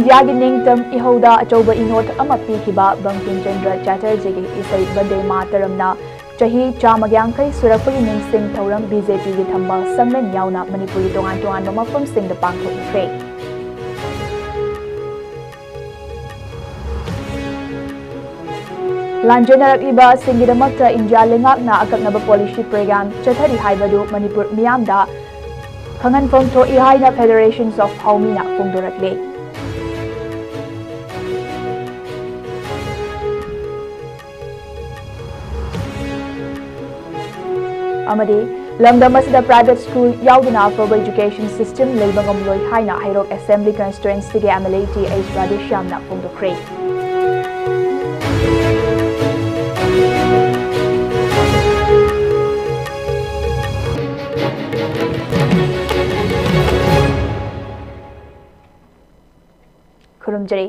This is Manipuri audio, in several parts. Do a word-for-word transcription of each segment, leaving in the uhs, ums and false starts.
ꯏꯟꯗꯤꯌꯥꯒꯤ ꯅꯤꯡꯇꯝ ꯏꯍꯧꯗ ꯑꯆꯧꯕ ꯏꯅꯣꯠ ꯑꯃ ꯄꯤꯈꯤꯕ ꯕꯪꯀꯤꯝ ꯆꯟꯗ꯭ꯔ ꯆꯦꯇꯔꯖꯤꯒꯤ ꯏꯁꯩ ꯕꯟꯗꯦ ꯃꯥꯇꯔꯝꯅ ꯆꯍꯤ ꯆꯥꯝꯃꯒ ꯌꯥꯡꯈꯩ ꯁꯨꯔꯛꯄꯒꯤ ꯅꯤꯡꯁꯤꯡ ꯊꯧꯔꯝ ꯕꯤ ꯖꯦ ꯄꯤꯒꯤ ꯊꯝꯕꯥꯜ ꯁꯪꯂꯦꯟ ꯌꯥꯎꯅ ꯃꯅꯤꯄꯨꯔꯒꯤ ꯇꯣꯉꯥꯟ ꯇꯣꯉꯥꯟꯕ ꯃꯐꯝꯁꯤꯡꯗ ꯄꯥꯡꯊꯣꯛꯈ꯭ꯔꯦ꯫ ꯂꯥꯟꯖꯦꯟꯅꯔꯛꯂꯤꯕꯁꯤꯡꯒꯤꯗꯃꯛꯇ ꯏꯟꯗꯤꯌꯥ ꯂꯩꯉꯥꯛꯅ ꯑꯀꯛꯅꯕ ꯄꯣꯂꯤꯁꯤ ꯄ꯭ꯔꯣꯒ꯭ꯔꯥꯝ ꯆꯠꯊꯔꯤ ꯍꯥꯏꯕꯗꯨ ꯃꯅꯤꯄꯨꯔ ꯃꯤꯌꯥꯝꯗ ꯈꯪꯍꯟꯐꯝ ꯊꯣꯛꯏ ꯍꯥꯏꯅ Federations of Haomina ꯐꯣꯡꯗꯣꯔꯛꯂꯦ꯫ ꯑꯃꯗꯤ ꯂꯝꯗꯝ ꯑꯁꯤꯗ private school ꯌꯥꯎꯗꯅ ꯑꯐꯕ education system ꯂꯩꯕ ꯉꯝꯂꯣꯏ ꯍꯥꯏꯅ ꯍꯩꯔꯣꯛ Assembly Constituencyꯒꯤ M L A T H ꯔꯥꯙꯦꯁ꯭ꯌꯥꯝꯅ ꯐꯣꯡꯗꯣꯛꯈ꯭ꯔꯦ꯫ ꯈꯨꯔꯨꯝꯖꯔꯤ꯫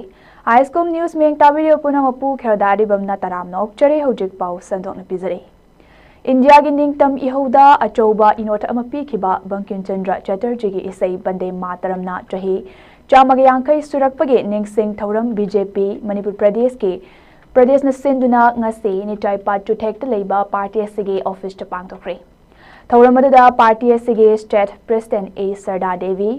ISCOM News ꯃꯤꯠꯌꯦꯡ ꯇꯥꯕꯤꯔꯤꯕ ꯄꯨꯝꯅꯃꯛꯄꯨ ꯈꯦꯔꯣꯗꯥ ꯑꯔꯤꯕꯝꯅ ꯇꯔꯥꯝꯅ ꯑꯣꯛꯆꯔꯤ꯫ ꯍꯧꯖꯤꯛ ꯄꯥꯎ ꯁꯟꯗꯣꯛꯅ ꯄꯤꯖꯔꯤ꯫ ꯏꯟꯗꯤꯌꯥꯒꯤ ꯅꯤꯡꯇꯝ ꯏꯍꯧꯗ ꯑꯆꯧꯕ ꯏꯅꯣꯠ ꯑꯃ ꯄꯤꯈꯤꯕ ꯕꯪꯀꯤꯝ ꯆꯟꯗ꯭ꯔ ꯆꯦꯇꯔꯖꯤꯒꯤ ꯏꯁꯩ ꯕꯟꯗꯦ ꯃꯥꯇꯔꯝꯅ ꯆꯍꯤ ꯆꯥꯝꯃꯒ ꯌꯥꯡꯈꯩ ꯁꯨꯔꯛꯄꯒꯤ ꯅꯤꯡꯁꯤꯡ ꯊꯧꯔꯝ ꯕꯤ ꯖꯦ ꯄꯤ ꯃꯅꯤꯄꯨꯔ ꯄ꯭ꯔꯗꯦꯁꯀꯤ ꯄ꯭ꯔꯗꯦꯁꯅ ꯁꯤꯟꯗꯨꯅ ꯉꯁꯤ ꯅꯤꯇꯥꯏ ꯄꯥꯠ ꯆꯨꯊꯦꯛꯇ ꯂꯩꯕ ꯄꯥꯔꯇꯤ ꯑꯁꯤꯒꯤ ꯑꯣꯐꯤꯁꯇ ꯄꯥꯡꯊꯣꯛꯈ꯭ꯔꯦ꯫ ꯊꯧꯔꯝ ꯑꯗꯨꯗ ꯄꯥꯔꯇꯤ ꯑꯁꯤꯒꯤ state president A ꯁꯔꯗꯥ ꯗꯦꯕꯤ,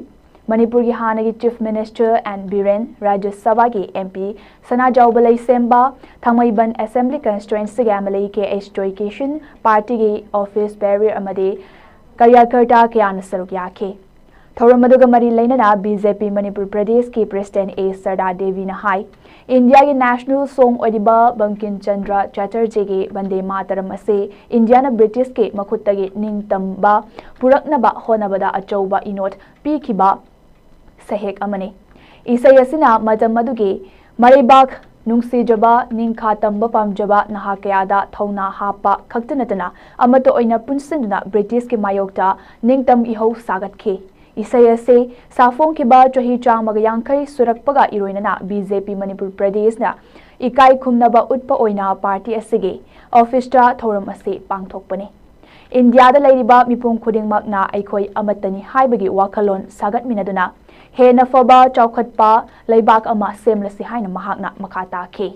ꯃꯅꯤꯄꯨꯔꯒꯤ ꯍꯥꯟꯅꯒꯤ Chief Minister ꯑꯦꯟ ꯕꯤꯔꯦꯟ, ꯔꯥꯖ꯭ꯌ ꯁꯚꯥꯒꯤ M P Sanajaoba ꯂꯩꯁꯦꯝꯕ, Thangmeiband Assembly Constituencyꯒꯤ M L A K H ꯖꯣꯏꯀꯤꯁꯟ, ꯄꯥꯔꯇꯤꯒꯤ office bearer ꯑꯃꯗꯤ ꯀꯥꯔꯌꯀꯔꯇꯥ ꯀꯌꯥꯅ ꯁꯔꯨꯛ ꯌꯥꯈꯤ꯫ ꯊꯧꯔꯝ ꯑꯗꯨꯒ ꯃꯔꯤ ꯂꯩꯅꯅ ꯕꯤ ꯖꯦ ꯄꯤ ꯃꯅꯤꯄꯨꯔ ꯄ꯭ꯔꯗꯦꯁꯀꯤ president A ꯁꯔꯗꯥ ꯗꯦꯕꯤꯅ ꯍꯥꯏ, ꯏꯟꯗꯤꯌꯥꯒꯤ national song ꯑꯣꯏꯔꯤꯕ ꯕꯪꯀꯤꯝ ꯆꯟꯗ꯭ꯔ ꯆꯦꯇꯔꯖꯤꯒꯤ ꯕꯟꯗꯦ ꯃꯥꯇꯔꯝ ꯑꯁꯤ ꯏꯟꯗꯤꯌꯥꯅ ꯕ꯭ꯔꯤꯇꯤꯁꯀꯤ ꯃꯈꯨꯠꯇꯒꯤ ꯅꯤꯡꯇꯝꯕ ꯄꯨꯔꯛꯅꯕ ꯍꯣꯠꯅꯕꯗ ꯑꯆꯧꯕ ꯏꯅꯣꯠ ꯄꯤꯈꯤꯕ ꯁꯍꯦꯛ ꯑꯃꯅꯤ꯫ ꯏꯁꯩ ꯑꯁꯤꯅ ꯃꯇꯝ ꯑꯗꯨꯒꯤ ꯃꯔꯩꯕꯥꯛ ꯅꯨꯡꯁꯤꯖꯕ, ꯅꯤꯡꯈꯥ ꯇꯝꯕ ꯄꯥꯝꯖꯕ ꯅꯍꯥ ꯀꯌꯥꯗ ꯊꯧꯅꯥ ꯍꯥꯞꯄ ꯈꯛꯇ ꯅꯠꯇꯅ ꯑꯃꯠꯇ ꯑꯣꯏꯅ ꯄꯨꯟꯁꯤꯟꯗꯨꯅ ꯕ꯭ꯔꯤꯇꯤꯁꯀꯤ ꯃꯥꯌꯣꯛꯇ ꯅꯤꯡꯇꯝ ꯏꯍꯧ ꯁꯥꯒꯠꯈꯤ꯫ ꯏꯁꯩ ꯑꯁꯤ ꯁꯥꯐꯣꯡꯈꯤꯕ ꯆꯍꯤ ꯆꯥꯝꯃꯒ ꯌꯥꯡꯈꯩ ꯁꯨꯔꯛꯄꯒ ꯏꯔꯣꯏꯅꯅ ꯕꯤ ꯖꯦ ꯄꯤ ꯃꯅꯤꯄꯨꯔ ꯄ꯭ꯔꯗꯦꯁꯅ ꯏꯀꯥꯏ ꯈꯨꯝꯅꯕ ꯎꯠꯄ ꯑꯣꯏꯅ ꯄꯥꯔꯇꯤ ꯑꯁꯤꯒꯤ ꯑꯣꯐꯤꯁꯇ ꯊꯧꯔꯝ ꯑꯁꯤ ꯄꯥꯡꯊꯣꯛꯄꯅꯤ꯫ ꯏꯟꯗꯤꯌꯥꯗ ꯂꯩꯔꯤꯕ ꯃꯤꯄꯨꯝ ꯈꯨꯗꯤꯡꯃꯛꯅ ꯑꯩꯈꯣꯏ ꯑꯃꯠꯇꯅꯤ ꯍꯥꯏꯕꯒꯤ ꯋꯥꯈꯜꯂꯣꯟ ꯁꯥꯒꯠꯃꯤꯟꯅꯗꯨꯅ ꯍꯦꯟꯅ ꯐꯕ ꯆꯥꯎꯈꯠꯄ ꯂꯩꯕꯥꯛ ꯑꯃ ꯁꯦꯝꯂꯁꯤ ꯍꯥꯏꯅ ꯃꯍꯥꯛꯅ ꯃꯈꯥ ꯇꯥꯈꯤ꯫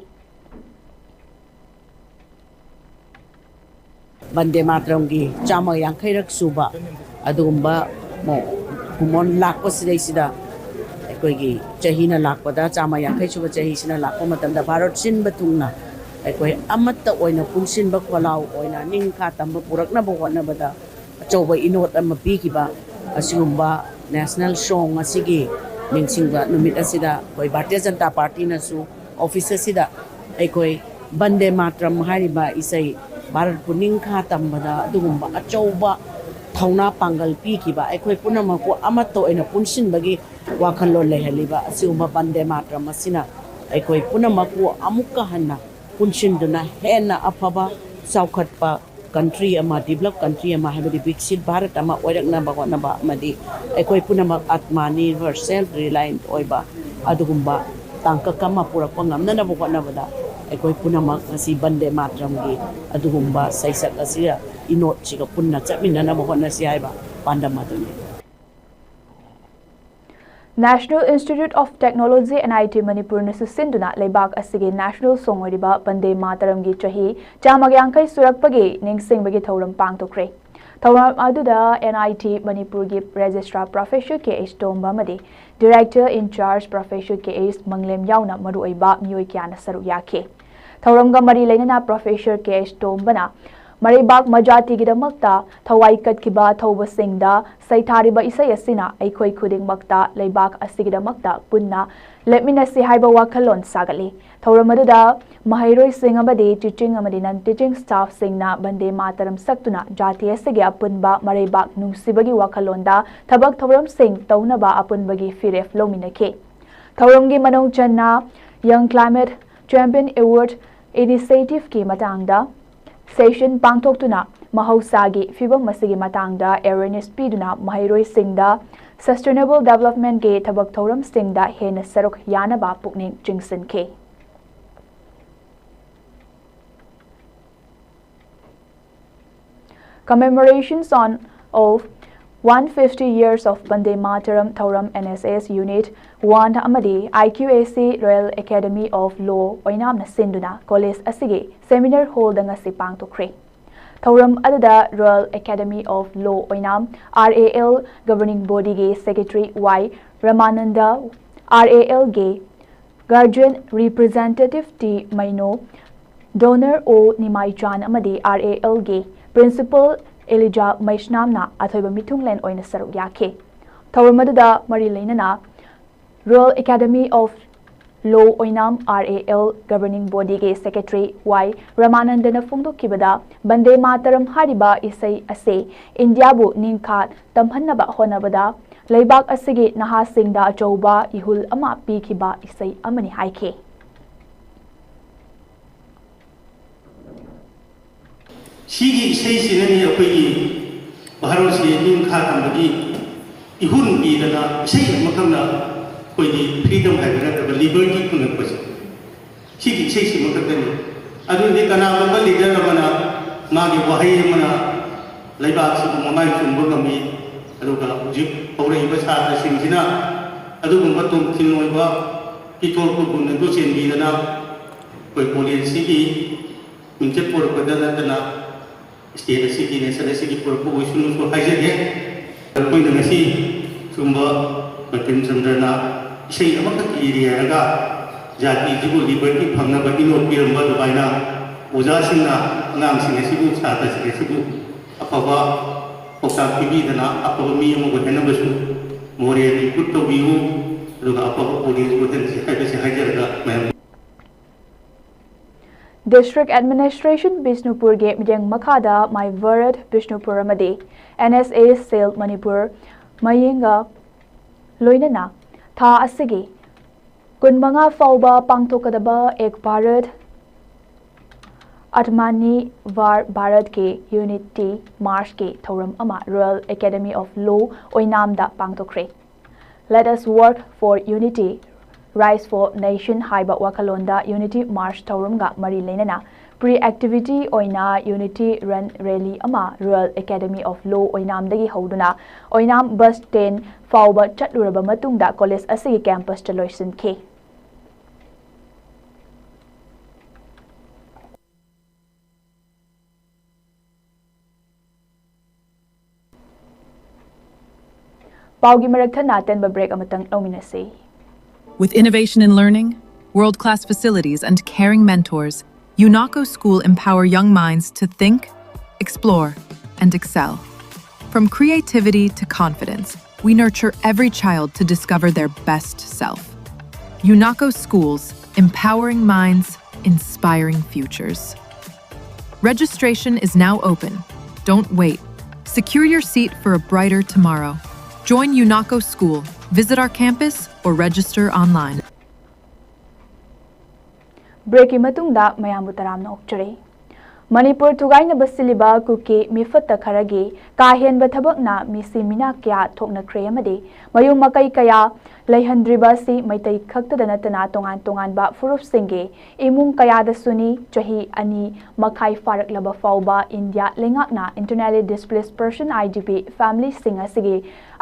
ꯕꯟꯗꯦ ꯃꯥꯇꯔꯝꯒꯤ ꯆꯥꯝꯃ ꯌꯥꯡꯈꯩꯔꯛ ꯁꯨꯕ ꯑꯗꯨꯒꯨꯝꯕ ꯃꯣ-, ꯀꯨꯝꯑꯣꯟ ꯂꯥꯛꯄꯁꯤꯗꯩꯁꯤꯗ ꯑꯩꯈꯣꯏꯒꯤ ꯆꯍꯤꯅ ꯂꯥꯛꯄꯗ, ꯆꯥꯝꯃ ꯌꯥꯡꯈꯩ ꯁꯨꯕ ꯆꯍꯤꯁꯤꯅ ꯂꯥꯛꯄ ꯃꯇꯝꯗ, ꯚꯥꯔꯠ ꯁꯤꯟꯕ ꯊꯨꯡꯅ ꯑꯩꯈꯣꯏ ꯑꯃꯠꯇ ꯑꯣꯏꯅ ꯄꯨꯟꯁꯤꯟꯕ ꯈꯣꯜꯂꯥꯎ ꯑꯣꯏꯅ ꯅꯤꯡꯈꯥ ꯇꯝꯕ ꯄꯨꯔꯛꯅꯕ ꯍꯣꯠꯅꯕꯗ ꯑꯆꯧꯕ ꯏꯅꯣꯠ ꯑꯃ ꯄꯤꯈꯤꯕ ꯑꯁꯤꯒꯨꯝꯕ ꯅꯦꯁꯅꯦꯜ ꯁꯣꯡ ꯑꯁꯤꯒꯤ ꯅꯤꯡꯁꯤꯡꯕ ꯅꯨꯃꯤꯠ ꯑꯁꯤꯗ ꯑꯩꯈꯣꯏ ꯚꯥꯔꯇꯤꯌ ꯖꯅꯇꯥ ꯄꯥꯔꯇꯤꯅꯁꯨ ꯑꯣꯐꯤꯁ ꯑꯁꯤꯗ ꯑꯩꯈꯣꯏ ꯕꯟꯗꯦ ꯃꯥꯇ꯭ꯔꯝ ꯍꯥꯏꯔꯤꯕ ꯏꯁꯩ ꯚꯥꯔꯠꯄꯨ ꯅꯤꯡꯈꯥ ꯇꯝꯕꯗ ꯑꯗꯨꯒꯨꯝꯕ ꯑꯆꯧꯕ ꯊꯧꯅꯥ ꯄꯥꯡꯒꯜ ꯄꯤꯈꯤꯕ, ꯑꯩꯈꯣꯏ ꯄꯨꯝꯅꯃꯛꯄꯨ ꯑꯃꯠꯇ ꯑꯣꯏꯅ ꯄꯨꯟꯁꯤꯟꯕꯒꯤ ꯋꯥꯈꯜꯂꯣꯟ ꯂꯩꯍꯜꯂꯤꯕ ꯑꯁꯤꯒꯨꯝꯕ ꯕꯟꯗꯦ ꯃꯥꯇ꯭ꯔꯝ ꯑꯁꯤꯅ ꯑꯩꯈꯣꯏ ꯄꯨꯝꯅꯃꯛꯄꯨ ꯑꯃꯨꯛꯀ ꯍꯟꯅ ꯄꯨꯟꯁꯤꯟꯗꯨꯅ ꯍꯦꯟꯅ ꯑꯐꯕ ꯆꯥꯎꯈꯠꯄ ꯀꯟꯇ꯭ꯔꯤ ꯑꯃ, ꯗꯤꯕꯂꯞ ꯀꯟꯇ꯭ꯔꯤ ꯑꯃ, ꯍꯥꯏꯕꯗꯤ ꯕꯤꯛꯁꯤꯠ ꯚꯥꯔꯠ ꯑꯃ ꯑꯣꯏꯔꯛꯅꯕ ꯍꯣꯠꯅꯕ ꯑꯃꯗꯤ ꯑꯩꯈꯣꯏ ꯄꯨꯝꯅꯃꯛ ꯑꯥꯠꯃ ꯅꯤꯔꯚꯔ, ꯁꯦꯜꯐ ꯔꯤꯂꯥꯌꯦꯟꯠ ꯑꯣꯏꯕ ꯑꯗꯨꯒꯨꯝꯕ ꯇꯥꯡꯀꯛ ꯑꯃ ꯄꯨꯔꯛꯄ ꯉꯝꯅꯅꯕ ꯍꯣꯠꯅꯕꯗ ꯑꯩꯈꯣꯏ ꯄꯨꯝꯅꯃꯛ ꯉꯁꯤ ꯕꯟꯗꯦ ꯃꯥꯇ꯭ꯔꯝꯒꯤ ꯑꯗꯨꯒꯨꯝꯕ ꯁꯩꯁꯛ ꯑꯁꯤꯒ ꯏꯅꯣꯠꯁꯤꯒ ꯄꯨꯟꯅ ꯆꯠꯃꯤꯟꯅꯅꯕ ꯍꯣꯠꯅꯁꯤ ꯍꯥꯏꯕ ꯄꯥꯟꯗꯝ ꯑꯗꯨꯅꯤ꯫ National Institute of Technology, NIT ꯃꯅꯤꯄꯨꯔꯅ ꯁꯤꯟꯗꯨꯅ ꯂꯩꯕꯥꯛ ꯑꯁꯤꯒꯤ ꯅꯦꯁꯅꯦꯜ ꯁꯣꯡ ꯑꯣꯏꯔꯤꯕ ꯕꯟꯗꯦ ꯃꯥꯇꯔꯝꯒꯤ ꯆꯍꯤ ꯆꯥꯝꯃꯒ ꯌꯥꯡꯈꯩ ꯁꯨꯔꯛꯄꯒꯤ ꯅꯤꯡꯁꯤꯡꯕꯒꯤ ꯊꯧꯔꯝ ꯄꯥꯡꯊꯣꯛꯈ꯭ꯔꯦ꯫ ꯊꯧꯔꯝ ꯑꯗꯨꯗ NIT ꯃꯅꯤꯄꯨꯔꯒꯤ ꯔꯦꯖꯤꯁꯇ꯭ꯔꯥꯔ ꯄ꯭ꯔꯣꯐꯦꯁꯔ ꯀꯦ ꯑꯩꯆ ꯇꯣꯝꯕ ꯑꯃꯗꯤ ꯗꯤꯔꯦꯛꯇꯔ ꯏꯟꯆꯥꯔꯖ ꯄ꯭ꯔꯣꯐꯦꯁꯔ ꯀꯦ ꯑꯩꯆ ꯃꯪꯂꯦꯝ ꯌꯥꯎꯅ ꯃꯔꯨꯑꯣꯏꯕ ꯃꯤꯑꯣꯏ ꯀꯌꯥꯅ ꯁꯔꯨꯛ ꯌꯥꯈꯤ꯫ ꯊꯧꯔꯝꯒ ꯃꯔꯤ ꯂꯩꯅꯅ ꯄ꯭ꯔꯣꯐꯦꯁꯔ ꯀꯦ ꯑꯩꯆ ꯇꯣꯝꯕꯅ ꯃꯔꯩꯕꯥꯛ ꯃꯖꯥꯇꯤꯒꯤꯗꯃꯛꯇ ꯊꯋꯥꯏ ꯀꯠꯈꯤꯕ ꯊꯧꯕꯁꯤꯡꯗ ꯁꯩꯊꯥꯔꯤꯕ ꯏꯁꯩ ꯑꯁꯤꯅ ꯑꯩꯈꯣꯏ ꯈꯨꯗꯤꯡꯃꯛꯇ ꯂꯩꯕꯥꯛ ꯑꯁꯤꯒꯤꯗꯃꯛꯇ ꯄꯨꯟꯅ ꯂꯦꯞꯃꯤꯟꯅꯁꯤ ꯍꯥꯏꯕ ꯋꯥꯈꯜꯂꯣꯟ ꯁꯥꯒꯠꯂꯤ꯫ ꯊꯧꯔꯝ ꯑꯗꯨꯗ ꯃꯍꯩꯔꯣꯏꯁꯤꯡ ꯑꯃꯗꯤ ꯇꯤꯆꯤꯡ ꯑꯃꯗꯤ ꯅꯟ ꯇꯤꯆꯤꯡ ꯁ꯭ꯇꯥꯐꯁꯤꯡꯅ ꯕꯟꯗꯦ ꯃꯥꯇꯔꯝ ꯁꯛꯇꯨꯅ ꯖꯥꯇꯤ ꯑꯁꯤꯒꯤ ꯑꯄꯨꯟꯕ ꯃꯔꯩꯕꯥꯛ ꯅꯨꯡꯁꯤꯕꯒꯤ ꯋꯥꯈꯜꯂꯣꯟꯗ ꯊꯕꯛ ꯊꯧꯔꯝꯁꯤꯡ ꯇꯧꯅꯕ ꯑꯄꯨꯟꯕꯒꯤ ꯐꯤꯔꯦꯞ ꯂꯧꯃꯤꯟꯅꯈꯤ꯫ ꯊꯧꯔꯝꯒꯤ ꯃꯅꯨꯡ ꯆꯟꯅ Young Climate Champion Award Initiativeꯀꯤ ꯃꯇꯥꯡꯗ ꯁꯦꯁꯟ ꯄꯥꯡꯊꯣꯛꯇꯨꯅ ꯃꯍꯧꯁꯥꯒꯤ ꯐꯤꯕꯝ ꯑꯁꯤꯒꯤ ꯃꯇꯥꯡꯗ ꯑꯦꯋꯦꯔꯅꯦꯁ ꯄꯤꯗꯨꯅ ꯃꯍꯩꯔꯣꯏꯁꯤꯡꯗ ꯁꯁꯇꯦꯅꯦꯕꯜ ꯗꯦꯕꯂꯞꯃꯦꯟꯠꯀꯤ ꯊꯕꯛ ꯊꯧꯔꯝꯁꯤꯡꯗ ꯍꯦꯟꯅ ꯁꯔꯨꯛ ꯌꯥꯅꯕ ꯄꯨꯛꯅꯤꯡ ꯆꯤꯡꯁꯤꯟꯈꯤ꯫ Commemorations on of one fifty years of Vande Mataram ꯊꯧꯔꯝ N S S Unit one ꯑꯃꯗꯤ I Q A C Royal Academy of Law ꯑꯣꯏꯅꯥꯝꯅ ꯁꯤꯟꯗꯨꯅ ꯀꯣꯂꯦꯖ ꯑꯁꯤꯒꯤ ꯁꯦꯃꯤꯅꯥꯔ ꯍꯣꯜꯗ ꯉꯁꯤ ꯄꯥꯡꯊꯣꯛꯈ꯭ꯔꯦ꯫ ꯊꯧꯔꯝ ꯑꯗꯨꯗ Royal Academy of Law Oinam, R A L Governing Bodyꯒꯤ Secretary Y ꯔꯃꯥꯅꯟꯗ, R A Lꯒꯤ Guardian Representative T ꯃꯩꯅꯣ, Donor O ꯅꯤꯃꯥꯏꯆꯥꯟ ꯑꯃꯗꯤ R A Lꯒꯤ Principal Elijah ꯃꯩꯁꯅꯥꯝꯅ ꯑꯊꯣꯏꯕ ꯃꯤꯊꯨꯡꯂꯦꯟ ꯑꯣꯏꯅ ꯁꯔꯨꯛ ꯌꯥꯈꯤ꯫ ꯊꯧꯔꯝ ꯑꯗꯨꯗ ꯃꯔꯤ ꯂꯩꯅꯅ Royal Academy of Law Oinam, R A L Governing Bodyꯒꯤ Secretary Y ꯔꯃꯥꯅꯟꯗꯅ ꯐꯣꯡꯗꯣꯛꯈꯤꯕꯗ, Vande ꯃꯥꯇꯔꯝ ꯍꯥꯏꯔꯤꯕ ꯏꯁꯩ ꯑꯁꯤ ꯏꯟꯗꯤꯌꯥꯕꯨ ꯅꯤꯡꯈꯥ ꯇꯝꯍꯟꯅꯕ ꯍꯣꯠꯅꯕꯗ ꯂꯩꯕꯥꯛ ꯑꯁꯤꯒꯤ ꯅꯍꯥꯁꯤꯡꯗ ꯑꯆꯧꯕ ꯏꯍꯨꯜ ꯑꯃ ꯄꯤꯈꯤꯕ ꯏꯁꯩ ꯑꯃꯅꯤ ꯍꯥꯏꯈꯤ꯫ ꯁꯤꯒꯤ ꯏꯁꯩꯁꯤꯅꯅꯤ ꯑꯩꯈꯣꯏꯒꯤ ꯚꯥꯔꯠꯁꯤ ꯅꯤꯡꯈꯥ ꯇꯝꯕꯒꯤ ꯏꯍꯨꯜ ꯄꯤꯗꯅ ꯏꯁꯩ ꯑꯃꯈꯛꯅ ꯑꯩꯈꯣꯏꯒꯤ freedom ꯍꯥꯏꯕ ꯅꯠꯇꯕ liberty ꯐꯪꯉꯛꯄꯁꯦ꯫ ꯁꯤꯒꯤ ꯏꯁꯩꯁꯤꯃ ꯈꯛꯇꯅꯤ꯫ ꯑꯗꯨꯗꯤ ꯀꯅꯥꯒꯨꯝꯕ leader ꯑꯃꯅ ꯃꯥꯒꯤ ꯋꯥꯍꯩ ꯑꯃꯅ ꯂꯩꯕꯥꯛꯁꯤꯕꯨ ꯃꯃꯥꯏ ꯆꯨꯝꯕ ꯉꯝꯃꯤ, ꯑꯗꯨꯒ ꯍꯧꯖꯤꯛ ꯍꯧꯔꯛꯏꯕ ꯁꯥꯇ꯭ꯔꯁꯤꯡꯁꯤꯅ ꯑꯗꯨꯒꯨꯝꯕ ꯇꯣꯝꯊꯤꯟ ꯑꯣꯏꯕ ꯄꯤꯊꯣꯔꯛꯄ ꯒꯨꯟ ꯑꯗꯨ ꯆꯦꯟꯕꯤꯗꯅ ꯑꯩꯈꯣꯏ ꯀꯣꯂꯦꯖꯁꯤꯒꯤ ꯃꯤꯡꯆꯠ ꯄꯨꯔꯛꯄꯗ ꯅꯠꯇꯅ state ꯑꯁꯤꯒꯤ, nation ꯑꯁꯤꯒꯤ ꯄꯨꯔꯛꯄ ꯑꯣꯏꯁꯅꯨꯁꯨ ꯍꯥꯏꯖꯒꯦ꯫ ꯑꯩꯈꯣꯏꯅ ꯉꯁꯤ ꯁꯤꯒꯨꯝꯕ ꯕꯪꯀꯤꯝ ꯆꯟꯗ꯭ꯔꯅ ꯏꯁꯩ ꯑꯃꯈꯛ ꯏꯔꯤ ꯍꯥꯏꯔꯒ ꯖꯥꯇꯤꯁꯤꯕꯨ liberty ꯐꯪꯅꯕ ꯏꯅꯣꯠ ꯄꯤꯔꯝꯕ ꯑꯗꯨꯃꯥꯏꯅ ꯑꯣꯖꯥꯁꯤꯡꯅ ꯑꯉꯥꯡꯁꯤꯡ ꯑꯁꯤꯕꯨ, ꯁꯥꯇ꯭ꯔꯁꯤꯡ ꯑꯁꯤꯕꯨ ꯑꯐꯕ ꯄꯥꯎꯇꯥꯛ ꯄꯤꯕꯤꯗꯅ ꯑꯐꯕ ꯃꯤ ꯑꯃ ꯑꯣꯏꯍꯟꯅꯕꯁꯨ moral improve ꯇꯧꯕꯤꯌꯨ, ꯑꯗꯨꯒ ꯑꯐꯕ college ꯑꯣꯏꯍꯟꯁꯤ ꯍꯥꯏꯕꯁꯤ ꯍꯥꯏꯖꯔꯒ ꯃꯌꯥꯝ District Administration ꯕꯤꯁꯅꯨꯄꯨꯔꯒꯤ ꯃꯤꯠꯌꯦꯡ ꯃꯈꯥꯗ My Bharat ꯕꯤꯁꯅꯨꯄꯨꯔ ꯑꯃꯗꯤ N S A Cell Manipur ꯃꯤꯠꯌꯦꯡꯒ ꯂꯣꯏꯅꯅ ꯊꯥ ꯑꯁꯤꯒꯤ ꯀꯨꯟꯃꯉꯥ ꯐꯥꯎꯕ ꯄꯥꯡꯊꯣꯛꯀꯗꯕ ꯑꯦꯛ ꯚꯥꯔꯠ ꯑꯠꯃꯥꯅꯤꯔꯚꯥꯔ ꯚꯥꯔꯠꯀꯤ Unity Marchꯀꯤ ꯊꯧꯔꯝ ꯑꯃ Royal Academy of Law ꯑꯣꯏꯅꯥꯝꯗ ꯄꯥꯡꯊꯣꯛꯈ꯭ꯔꯦ꯫ Let us work for unity, rise for nation ꯍꯥꯏꯕ ꯋꯥꯈꯜꯂꯣꯟꯗ Unity March ꯊꯧꯔꯝꯒ ꯃꯔꯤ ꯂꯩꯅꯅ Pre-activity ꯑꯣꯏꯅ Unity Run Rally ꯑꯃ Royal Academy of Law ꯑꯣꯏꯅꯥꯝꯗꯒꯤ ꯍꯧꯗꯨꯅ Oinam bus stand ꯐꯥꯎꯕ ꯆꯠꯂꯨꯔꯕ ꯃꯇꯨꯡꯗ college ꯑꯁꯤꯒꯤ campusꯇ ꯂꯣꯏꯁꯤꯟꯈꯤ꯫ ꯄꯥꯎꯒꯤ ꯃꯔꯛ ꯊꯠꯅ ꯑꯇꯦꯟꯕ break ꯑꯃꯇꯪ ꯂꯧꯃꯤꯟꯅꯁꯤ꯫ With innovation in learning, world-class facilities, and caring mentors, UNACO School empower young minds to think, explore, and excel. From creativity to confidence, we nurture every child to discover their best self. UNACO Schools, empowering minds, inspiring futures. Registration is now open. Don't wait. Secure your seat for a brighter tomorrow. Join UNACO School. Visit our campus or register online. Breakꯀꯤ ꯃꯇꯨꯡꯗ ꯃꯌꯥꯝꯕꯨ ꯇꯔꯥꯝꯅ ꯑꯣꯛꯆꯔꯤ꯫ ꯃꯅꯤꯄꯨꯔ ꯊꯨꯒꯥꯏꯅꯕ ꯁꯤꯜꯂꯤꯕ ꯀꯨꯀꯤ ꯃꯤꯐꯠꯇ ꯈꯔꯒꯤ ꯀꯥ ꯍꯦꯟꯕ ꯊꯕꯛꯅ ꯃꯤꯁꯤ ꯃꯤꯅꯥ ꯀꯌꯥ ꯊꯣꯛꯅꯈ꯭ꯔꯦ ꯑꯃꯗꯤ ꯃꯌꯨꯝ ꯃꯀꯩ ꯀꯌꯥ ꯂꯩꯍꯟꯗ꯭ꯔꯤꯕ ꯑꯁꯤ ꯃꯩꯇꯩ ꯈꯛꯇꯗ ꯅꯠꯇꯅ ꯇꯣꯉꯥꯟ ꯇꯣꯉꯥꯟꯕ ꯐꯨꯔꯨꯞꯁꯤꯡꯒꯤ ꯏꯃꯨꯡ ꯀꯌꯥꯗꯁꯨꯅꯤ꯫ ꯆꯍꯤ ꯑꯅꯤ ꯃꯈꯥꯏ ꯐꯥꯔꯛꯂꯕ ꯐꯥꯎꯕ ꯏꯟꯗꯤꯌꯥ ꯂꯩꯉꯥꯛꯅ Internally Displaced Person, IDP, familyꯁꯤꯡ ꯑꯁꯤꯒꯤ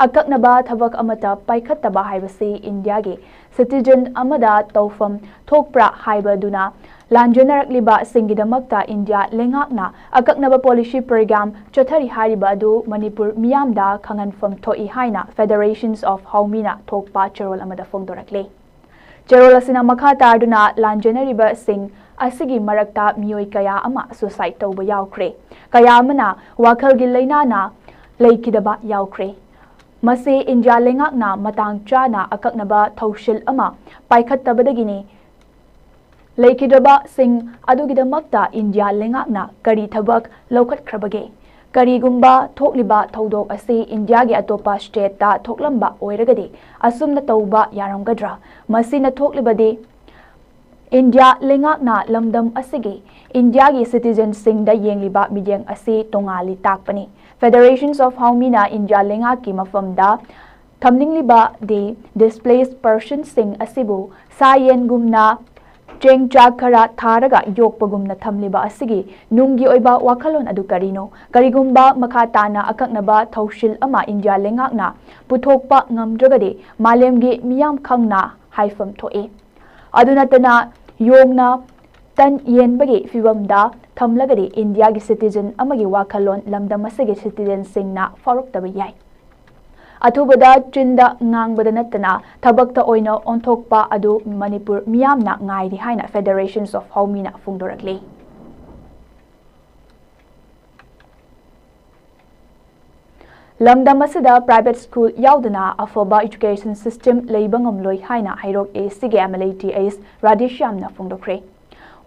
ꯑꯀꯛꯅꯕ ꯊꯕꯛ ꯑꯃꯠꯇ ꯄꯥꯏꯈꯠꯇꯕ ꯍꯥꯏꯕꯁꯤ ꯏꯟꯗꯤꯌꯥꯒꯤ citizen ꯑꯃꯗ ꯇꯧꯐꯝ ꯊꯣꯛꯄ꯭ꯔꯥ ꯍꯥꯏꯕꯗꯨꯅ ꯂꯥꯟꯖꯦꯟꯅꯔꯛꯂꯤꯕꯁꯤꯡꯒꯤꯗꯃꯛꯇ ꯏꯟꯗꯤꯌꯥ ꯂꯩꯉꯥꯛꯅ ꯑꯀꯛꯅꯕ policy program ꯆꯠꯊꯔꯤ ꯍꯥꯏꯔꯤꯕ ꯑꯗꯨ ꯃꯅꯤꯄꯨꯔ ꯃꯤꯌꯥꯝꯗ ꯈꯪꯍꯟꯐꯝ ꯊꯣꯛꯏ ꯍꯥꯏꯅ Federations of Haomina ꯊꯣꯛꯄ ꯆꯦꯔꯣꯜ ꯑꯃꯗ ꯐꯣꯡꯗꯣꯔꯛꯂꯤ꯫ ꯆꯦꯔꯣꯜ ꯑꯁꯤꯅ ꯃꯈꯥ ꯇꯥꯗꯨꯅ ꯂꯥꯟꯖꯦꯟꯅꯔꯤꯕꯁꯤꯡ ꯑꯁꯤꯒꯤ ꯃꯔꯛꯇ ꯃꯤꯑꯣꯏ ꯀꯌꯥ ꯑꯃ suicide ꯇꯧꯕ ꯌꯥꯎꯈ꯭ꯔꯦ, ꯀꯌꯥ ꯑꯃꯅ ꯋꯥꯈꯜꯒꯤ ꯂꯥꯏꯅꯥꯅ ꯂꯩꯈꯤꯗꯕ ꯌꯥꯎꯈ꯭ꯔꯦ꯫ ꯃꯁꯤ ꯏꯟꯗꯤꯌꯥ ꯂꯩꯉꯥꯛꯅ ꯃꯇꯥꯡ ꯆꯥꯅ ꯑꯀꯛꯅꯕ ꯊꯧꯁꯤꯜ ꯑꯃ ꯄꯥꯏꯈꯠꯇꯕꯗꯒꯤꯅꯤ꯫ ꯂꯩꯈꯤꯗ꯭ꯔꯕꯁꯤꯡ ꯑꯗꯨꯒꯤꯗꯃꯛꯇ ꯏꯟꯗꯤꯌꯥ ꯂꯩꯉꯥꯛꯅ ꯀꯔꯤ ꯊꯕꯛ ꯂꯧꯈꯠꯈ꯭ꯔꯕꯒꯦ? ꯀꯔꯤꯒꯨꯝꯕ ꯊꯣꯛꯂꯤꯕ ꯊꯧꯗꯣꯛ ꯑꯁꯤ ꯏꯟꯗꯤꯌꯥꯒꯤ ꯑꯇꯣꯞꯄ stateꯇ ꯊꯣꯛꯂꯝꯕ ꯑꯣꯏꯔꯒꯗꯤ ꯑꯁꯨꯝꯅ ꯇꯧꯕ ꯌꯥꯔꯝꯒꯗ꯭ꯔꯥ? ꯃꯁꯤꯅ ꯊꯣꯛꯂꯤꯕꯗꯤ ꯏꯟꯗꯤꯌꯥ ꯂꯩꯉꯥꯛꯅ ꯂꯝꯗꯝ ꯑꯁꯤꯒꯤ ꯏꯟꯗꯤꯌꯥꯒꯤ citizenꯁꯤꯡꯗ ꯌꯦꯡꯂꯤꯕ ꯃꯤꯠꯌꯦꯡ ꯑꯁꯤ ꯇꯣꯉꯥꯜꯂꯤ ꯇꯥꯛꯄꯅꯤ꯫ Federations of Haomina ꯏꯟꯗꯤꯌꯥ ꯂꯩꯉꯥꯛꯀꯤ ꯃꯐꯝꯗ ꯊꯝꯅꯤꯡꯂꯤꯕꯗꯤ displaced personꯁꯤꯡ ꯑꯁꯤꯕꯨ ꯁꯥ ꯌꯦꯟꯒꯨꯝꯅ ꯆꯦꯡ ꯆꯥꯛ ꯈꯔ ꯊꯥꯔꯒ ꯌꯣꯛꯄꯒꯨꯝꯅ ꯊꯝꯂꯤꯕ ꯑꯁꯤꯒꯤ ꯅꯨꯡꯒꯤ ꯑꯣꯏꯕ ꯋꯥꯈꯜꯂꯣꯟ ꯑꯗꯨ ꯀꯔꯤꯅꯣ? ꯀꯔꯤꯒꯨꯝꯕ ꯃꯈꯥ ꯇꯥꯅ ꯑꯀꯛꯅꯕ ꯊꯧꯁꯤꯜ ꯑꯃ ꯏꯟꯗꯤꯌꯥ ꯂꯩꯉꯥꯛꯅ ꯄꯨꯊꯣꯛꯄ ꯉꯝꯗ꯭ꯔꯒꯗꯤ ꯃꯥꯂꯦꯝꯒꯤ ꯃꯤꯌꯥꯝ ꯈꯪꯅ ꯍꯥꯏꯐꯝ ꯊꯣꯛꯏ꯫ ꯑꯗꯨ ꯅꯠꯇꯅ ꯌꯣꯡꯅ ꯇꯟ ꯌꯦꯟꯕꯒꯤ ꯐꯤꯕꯝꯗ ꯊꯝꯂꯒꯗꯤ ꯏꯟꯗꯤꯌꯥꯒꯤ ꯁꯤꯇꯤꯖꯟ ꯑꯃꯒꯤ ꯋꯥꯈꯜꯂꯣꯟ ꯂꯝꯗꯝ ꯑꯁꯤꯒꯤ ꯁꯤꯇꯤꯖꯟꯁꯤꯡꯅ ꯐꯥꯎꯔꯛꯇꯕ ꯌꯥꯏ꯫ ꯑꯊꯨꯕꯗ ꯆꯤꯟꯗ ꯉꯥꯡꯕꯗ ꯅꯠꯇꯅ ꯊꯕꯛꯇ ꯑꯣꯏꯅ ꯑꯣꯟꯊꯣꯛꯄ ꯑꯗꯨ ꯃꯅꯤꯄꯨꯔ ꯃꯤꯌꯥꯝꯅ ꯉꯥꯏꯔꯤ ꯍꯥꯏꯅ Federations of Haomina ꯐꯣꯡꯗꯣꯔꯛꯂꯤ꯫ ꯂꯝꯗꯝ ꯑꯁꯤꯗ private school ꯌꯥꯎꯗꯅ ꯑꯐꯕ education system ꯂꯩꯕ ꯉꯝꯂꯣꯏ ꯍꯥꯏꯅ ꯍꯩꯔꯣꯛ A C ꯒꯤ M L A Th ꯔꯥꯙꯦꯁ꯭ꯌꯥꯝꯅ ꯐꯣꯡꯗꯣꯛꯈ꯭ꯔꯦ꯫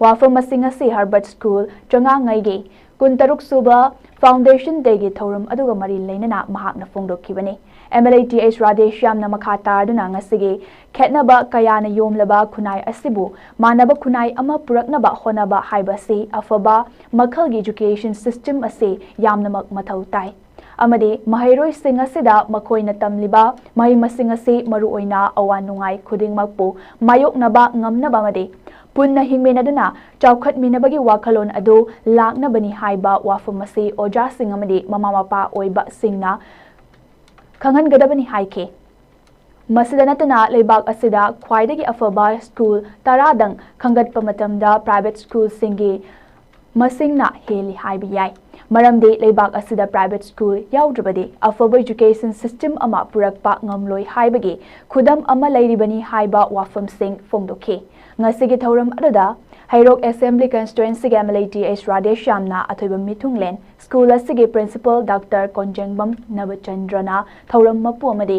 ꯋꯥꯐꯝ ꯑꯁꯤ ꯉꯁꯤ Herbert School ꯆꯉꯥꯉꯩꯒꯤ ꯀꯨꯟꯇꯔꯨꯛ ꯁꯨꯕ Foundation Day ꯒꯤ ꯊꯧꯔꯝ ꯑꯗꯨꯒ ꯃꯔꯤ ꯂꯩꯅꯅ ꯃꯍꯥꯛꯅ ꯐꯣꯡꯗꯣꯛꯈꯤꯕꯅꯤ꯫ M L A Th ꯔꯥꯙꯦꯁ꯭ꯌꯥꯝꯅ ꯃꯈꯥ ꯇꯥꯗꯨꯅ ꯉꯁꯤꯒꯤ ꯈꯦꯠꯅꯕ ꯀꯌꯥꯅ ꯌꯣꯝꯂꯕ ꯈꯨꯟꯅꯥꯏ ꯑꯁꯤꯕꯨ ꯃꯥꯟꯅꯕ ꯈꯨꯟꯅꯥꯏ ꯑꯃ ꯄꯨꯔꯛꯅꯕ ꯍꯣꯠꯅꯕ ꯍꯥꯏꯕꯁꯤ ꯑꯐꯕ ꯃꯈꯜꯒꯤ education system ꯑꯁꯤ ꯌꯥꯝꯅꯃꯛ ꯃꯊꯧ ꯇꯥꯏ꯫ ꯑꯃꯗꯤ ꯃꯍꯩꯔꯣꯏꯁꯤꯡ ꯑꯁꯤꯗ ꯃꯈꯣꯏꯅ ꯇꯝꯂꯤꯕ ꯃꯍꯩ ꯃꯁꯤꯡ ꯑꯁꯤ ꯃꯔꯨꯑꯣꯏꯅ ꯑꯋꯥ ꯅꯨꯡꯉꯥꯏ ꯈꯨꯗꯤꯡꯃꯛꯄꯨ ꯃꯥꯌꯣꯛꯅꯕ ꯉꯝꯅꯕ ꯑꯃꯗꯤ ꯄꯨꯟꯅ ꯍꯤꯡꯃꯤꯟꯅꯗꯨꯅ ꯆꯥꯎꯈꯠꯃꯤꯟꯅꯕꯒꯤ ꯋꯥꯈꯜꯂꯣꯟ ꯑꯗꯨ ꯂꯥꯛꯅꯕꯅꯤ ꯍꯥꯏꯕ ꯋꯥꯐꯝ ꯑꯁꯤ ꯑꯣꯖꯥꯁꯤꯡ ꯑꯃꯗꯤ ꯃꯃꯥ ꯃꯄꯥ ꯑꯣꯏꯕꯁꯤꯡꯅ ꯈꯪꯍꯟꯒꯗꯕꯅꯤ ꯍꯥꯏꯈꯤ꯫ ꯃꯁꯤꯗ ꯅꯠꯇꯅ ꯂꯩꯕꯥꯛ ꯑꯁꯤꯗ ꯈ꯭ꯋꯥꯏꯗꯒꯤ ꯑꯐꯕ school ꯇꯔꯥꯗꯪ ꯈꯟꯒꯠꯄ ꯃꯇꯝꯗ private school ꯁꯤꯡꯒꯤ ꯃꯁꯤꯡꯅ ꯍꯦꯜꯂꯤ ꯍꯥꯏꯕ ꯌꯥꯏ꯫ ꯃꯔꯝꯗꯤ ꯂꯩꯕꯥꯛ ꯑꯁꯤꯗ private school ꯌꯥꯎꯗ꯭ꯔꯕꯗꯤ ꯑꯐꯕ education system ꯑꯃ ꯄꯨꯔꯛꯄ ꯉꯝꯂꯣꯏ ꯍꯥꯏꯕꯒꯤ ꯈꯨꯗꯝ ꯑꯃ ꯂꯩꯔꯤꯕꯅꯤ ꯍꯥꯏꯕ ꯋꯥꯐꯝꯁꯤꯡ ꯐꯣꯡꯗꯣꯛꯈꯤ꯫ ꯉꯁꯤꯒꯤ ꯊꯧꯔꯝ ꯑꯗꯨꯗ ꯍꯩꯔꯣꯛ Assembly Constituency ꯒꯤ M L A Th ꯔꯥꯙꯦꯁ꯭ꯌꯥꯝꯅ ꯑꯊꯣꯏꯕ ꯃꯤꯊꯨꯡꯂꯦꯟ, school ꯑꯁꯤꯒꯤ Principal Doctor ꯀꯣꯟꯖꯦꯡꯕꯝ ꯅꯕꯆꯟꯗ꯭ꯔꯅ ꯊꯧꯔꯝ ꯃꯄꯨ ꯑꯃꯗꯤ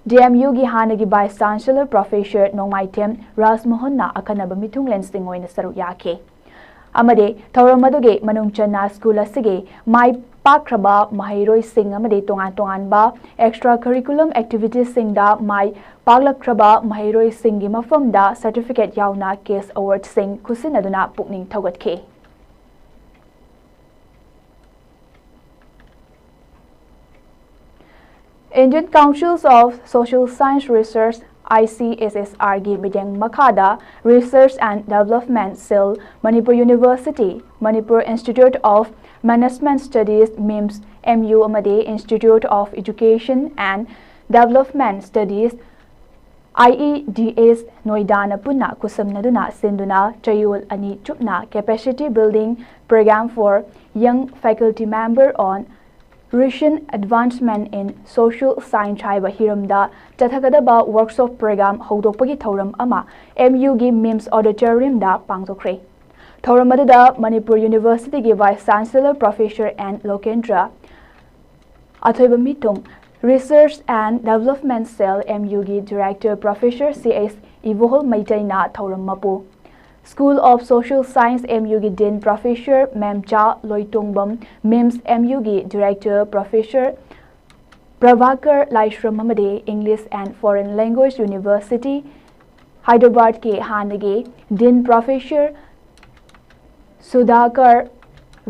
D M U ꯒꯤ ꯍꯥꯟꯅꯒꯤ Vice Chancellor Professor ꯅꯣꯡꯃꯥꯏꯊꯦꯝ ꯔꯥꯖꯃꯣꯍꯟꯅ ꯑꯈꯟꯅꯕ ꯃꯤꯊꯨꯡꯂꯦꯟꯁꯤꯡ ꯑꯣꯏꯅ ꯁꯔꯨꯛ ꯌꯥꯈꯤ꯫ ꯑꯃꯗꯤ ꯊꯧꯔꯝ ꯑꯗꯨꯒꯤ ꯃꯅꯨꯡ ꯆꯟꯅ school ꯑꯁꯤꯒꯤ ꯃꯥꯏ ꯄꯥꯛꯈ꯭ꯔꯕ ꯃꯍꯩꯔꯣꯏꯁꯤꯡ ꯑꯃꯗꯤ ꯇꯣꯉꯥꯟ ꯇꯣꯉꯥꯟꯕ extra curriculum activities ꯁꯤꯡꯗ ꯃꯥꯏ ꯄꯥꯛꯂꯛꯈ꯭ꯔꯕ ꯃꯍꯩꯔꯣꯏꯁꯤꯡꯒꯤ ꯃꯐꯝꯗ certificate ꯌꯥꯎꯅ cash award ꯁꯤꯡ ꯈꯨꯠꯁꯤꯟꯅꯗꯨꯅ ꯄꯨꯛꯅꯤꯡ ꯊꯧꯒꯠꯈꯤ꯫ Indian Councils of Social Science Research, ICSSR ꯒꯤ ꯃꯤꯠꯌꯦꯡ ꯃꯈꯥꯗ Research and Development Cell, Manipur University, Manipur Institute of Management Studies, MIMS, MU ꯑꯃꯗꯤ Institute of Education and Development Studies, IEDS, ꯅꯣꯏꯗꯥꯅ ꯄꯨꯟꯅ ꯈꯨꯠꯁꯝꯅꯗꯨꯅ ꯁꯤꯟꯗꯨꯅ ꯆꯌꯣꯜ ꯑꯅꯤ ꯆꯨꯞꯅ Capacity Building Program for Young Faculty Member on Recent Advancement in Social Science ꯍꯥꯏꯕ ꯍꯤꯔꯝꯗ ꯆꯠꯊꯒꯗꯕ workshop program ꯍꯧꯗꯣꯛꯄꯒꯤ ꯊꯧꯔꯝ ꯑꯃ MU ꯒꯤ MIMS Auditorium ꯗ ꯄꯥꯡꯊꯣꯛꯈ꯭ꯔꯦ꯫ ꯊꯧꯔꯝ ꯑꯗꯨꯗ ꯃꯅꯤꯄꯨꯔ University ꯒꯤ Vice Chancellor Professor N ꯂꯣꯀꯦꯟꯗ꯭ꯔ, ꯑꯊꯣꯏꯕ ꯃꯤꯊꯨꯡ, Research and Development Cell, MU ꯒꯤ Director Professor CH ꯏꯕꯣꯍꯜ ꯃꯩꯇꯩꯅ ꯊꯧꯔꯝ ꯃꯄꯨ, School of Social Science, MU ꯒꯤ Dean Professor ꯃꯦꯝꯆꯥ ꯂꯣꯏꯇꯣꯡꯕꯝ, MIMS, MU ꯒꯤ Director Professor ꯄ꯭ꯔꯚꯥꯀꯔ ꯂꯥꯏꯁ꯭ꯔꯝ ꯑꯃꯗꯤ English and Foreign Language University, Hyderabad ꯀꯤ ꯍꯥꯟꯅꯒꯤ Dean Professor ꯁꯨꯙꯥꯀꯔ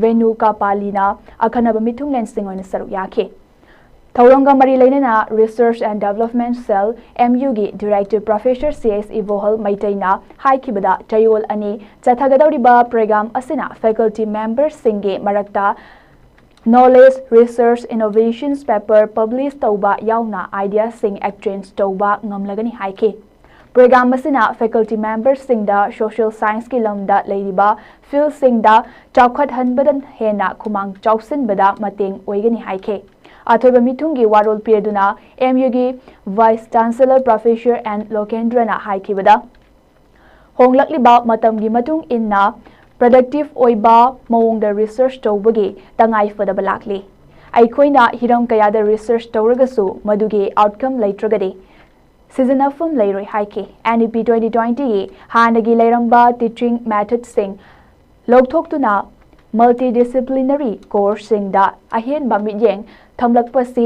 ꯚꯦꯅꯨꯀꯥꯄꯥꯂꯤꯅ ꯑꯈꯟꯅꯕ ꯃꯤꯊꯨꯡꯂꯦꯟꯁꯤꯡ ꯑꯣꯏꯅ ꯁꯔꯨꯛ ꯌꯥꯈꯤ꯫ ꯊꯧꯔꯝꯒ ꯃꯔꯤ ꯂꯩꯅꯅ Research and Development Cell, MU ꯒꯤ Director Professor CH ꯏꯕꯣꯍꯜ ꯃꯩꯇꯩꯅ ꯍꯥꯏꯈꯤꯕꯗ, ꯆꯌꯣꯜ ꯑꯅꯤ ꯆꯠꯊꯒꯗꯧꯔꯤꯕ program ꯑꯁꯤꯅ faculty member ꯁꯤꯡꯒꯤ ꯃꯔꯛꯇ knowledge, research, innovations paper publish ꯇꯧꯕ ꯌꯥꯎꯅ idea ꯁꯤꯡ exchange ꯇꯧꯕ ꯉꯝꯂꯒꯅꯤ ꯍꯥꯏꯈꯤ꯫ Program ꯑꯁꯤꯅ faculty member ꯁꯤꯡꯗ social science ꯀꯤ ꯂꯝꯗ ꯂꯩꯔꯤꯕ field ꯁꯤꯡꯗ ꯆꯥꯎꯈꯠꯍꯟꯕꯗ ꯍꯦꯟꯅ ꯈꯨꯃꯥꯡ ꯆꯥꯎꯁꯤꯟꯕꯗ ꯃꯇꯦꯡ ꯑꯣꯏꯒꯅꯤ ꯍꯥꯏꯈꯤ꯫ ꯑꯊꯣꯏꯕ ꯃꯤꯊꯨꯡꯒꯤ ꯋꯥꯔꯣꯜ ꯄꯤꯔꯗꯨꯅ MU ꯒꯤ Vice Chancellor Professor N ꯂꯣꯀꯦꯟꯗ꯭ꯔꯅ ꯍꯥꯏꯈꯤꯕꯗ, ꯍꯣꯡꯂꯛꯂꯤꯕ ꯃꯇꯝꯒꯤ ꯃꯇꯨꯡ ꯏꯟꯅ productive ꯑꯣꯏꯕ ꯃꯑꯣꯡꯗ research ꯇꯧꯕꯒꯤ ꯇꯉꯥꯏ ꯐꯗꯕ ꯂꯥꯛꯂꯤ꯫ ꯑꯩꯈꯣꯏꯅ ꯍꯤꯔꯝ ꯀꯌꯥꯗ research ꯇꯧꯔꯒꯁꯨ ꯃꯗꯨꯒꯤ outcome ꯂꯩꯇ꯭ꯔꯒꯗꯤ ꯁꯤꯖꯤꯟꯅꯐꯝ ꯂꯩꯔꯣꯏ ꯍꯥꯏꯈꯤ꯫ NEP twenty twenty ꯒꯤ ꯍꯥꯟꯅꯒꯤ ꯂꯩꯔꯝꯕ teaching method ꯁꯤꯡ ꯂꯧꯊꯣꯛꯇꯨꯅ multidisciplinary course ꯁꯤꯡꯗ ꯑꯍꯦꯟꯕ ꯃꯤꯠꯌꯦꯡ ꯊꯝꯂꯛꯄꯁꯤ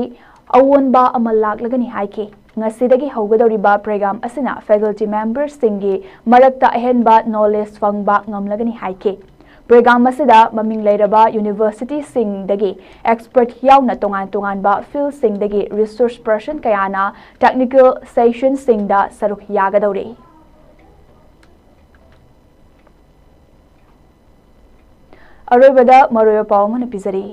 ꯑꯑꯣꯟꯕ ꯑꯃ ꯂꯥꯛꯂꯒꯅꯤ ꯍꯥꯏꯈꯤ꯫ ꯉꯁꯤꯗꯒꯤ ꯍꯧꯒꯗꯧꯔꯤꯕ program ꯑꯁꯤꯅ faculty member ꯁꯤꯡꯒꯤ ꯃꯔꯛꯇ ꯑꯍꯦꯟꯕ knowledge ꯐꯪꯕ ꯉꯝꯂꯒꯅꯤ ꯍꯥꯏꯈꯤ꯫ Program ꯑꯁꯤꯗ ꯃꯃꯤꯡ ꯂꯩꯔꯕ universityꯁꯤꯡꯗꯒꯤ expert ꯌꯥꯎꯅ ꯇꯣꯉꯥꯟ ꯇꯣꯉꯥꯟꯕ fieldꯁꯤꯡꯗꯒꯤ resource person ꯀꯌꯥꯅ technical sessionꯁꯤꯡꯗ ꯁꯔꯨꯛ ꯌꯥꯒꯗꯧꯔꯤ꯫ ꯑꯔꯣꯏꯕꯗ ꯃꯔꯨꯑꯣꯏꯕ ꯄꯥꯎ ꯑꯃꯅ ꯄꯤꯖꯔꯤ꯫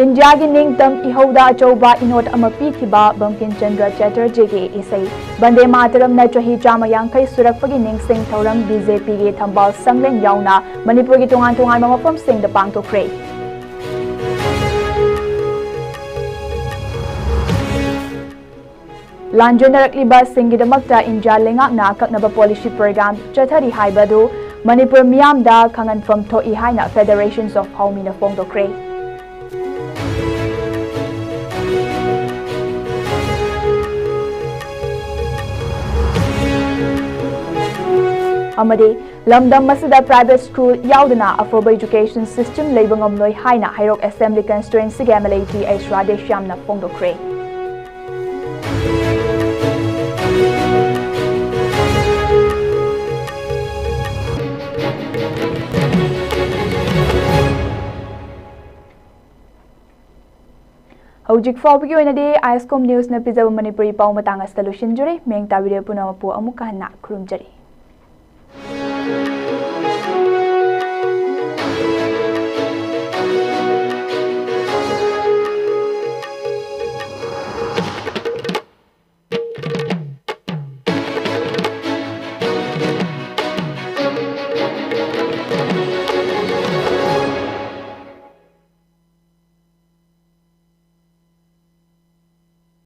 ꯏꯟꯗꯤꯌꯥꯒꯤ ꯅꯤꯡꯇꯝ ꯏꯍꯧꯗ ꯑꯆꯧꯕ ꯏꯅꯣꯠ ꯑꯃ ꯄꯤꯈꯤꯕ ꯕꯪꯀꯤꯝ ꯆꯟꯗ꯭ꯔ ꯆꯦꯇꯔꯖꯤꯒꯤ ꯏꯁꯩ ꯕꯟꯗꯦ ꯃꯥꯇꯔꯝꯅ ꯆꯍꯤ ꯆꯥꯝꯃ ꯌꯥꯡꯈꯩ ꯁꯨꯔꯛꯄꯒꯤ ꯅꯤꯡꯁꯤꯡ ꯊꯧꯔꯝ BJPꯒꯤ ꯊꯝꯕꯥꯜ ꯁꯪꯂꯦꯟ ꯌꯥꯎꯅ ꯃꯅꯤꯄꯨꯔꯒꯤ ꯇꯣꯉꯥꯟ ꯇꯣꯉꯥꯟꯕ ꯃꯐꯝꯁꯤꯡꯗ ꯄꯥꯡꯊꯣꯛꯈ꯭ꯔꯦ꯫ ꯂꯥꯟꯖꯦꯟꯅꯔꯛꯂꯤꯕꯁꯤꯡꯒꯤꯗꯃꯛꯇ ꯏꯟꯗꯤꯌꯥ ꯂꯩꯉꯥꯛꯅ ꯑꯀꯛꯅꯕ policy program ꯆꯠꯊꯔꯤ ꯍꯥꯏꯕ ꯑꯗꯨ ꯃꯅꯤꯄꯨꯔ ꯃꯤꯌꯥꯝꯗ ꯈꯪꯍꯟꯐꯝ ꯊꯣꯛꯏ ꯍꯥꯏꯅ Federations of ꯍꯥꯎꯃꯤꯅ ꯐꯣꯡꯗꯣꯛꯈ꯭ꯔꯦ꯫ ꯑꯃꯗꯤ ꯂꯝꯗꯝ ꯑꯁꯤꯗ private school ꯌꯥꯎꯗꯅ ꯑꯐꯕ education system ꯂꯩꯕ ꯉꯝꯂꯣꯏ ꯍꯥꯏꯅ ꯍꯩꯔꯣꯛ Assembly Constituencyꯒꯤ MLA Th Radheshyamꯅ ꯐꯣꯡꯗꯣꯛꯈ꯭ꯔꯦ꯫ ꯍꯧꯖꯤꯛ ꯐꯥꯎꯕꯒꯤ ꯑꯣꯏꯅꯗꯤ ISCOM Newsꯅ ꯄꯤꯖꯕ ꯃꯅꯤꯄꯨꯔꯤ ꯄꯥꯎ ꯃꯇꯥꯡ ꯑꯁꯤꯗ ꯂꯣꯏꯁꯤꯟꯖꯔꯦ꯫ ꯃꯤꯌꯦꯡ ꯇꯥꯕꯤꯔꯤꯕ ꯄꯨꯝꯅꯃꯛꯄꯨ ꯑꯃꯨꯛꯀ ꯍꯟꯅ ꯈꯨꯔꯨꯝꯖꯔꯤ꯫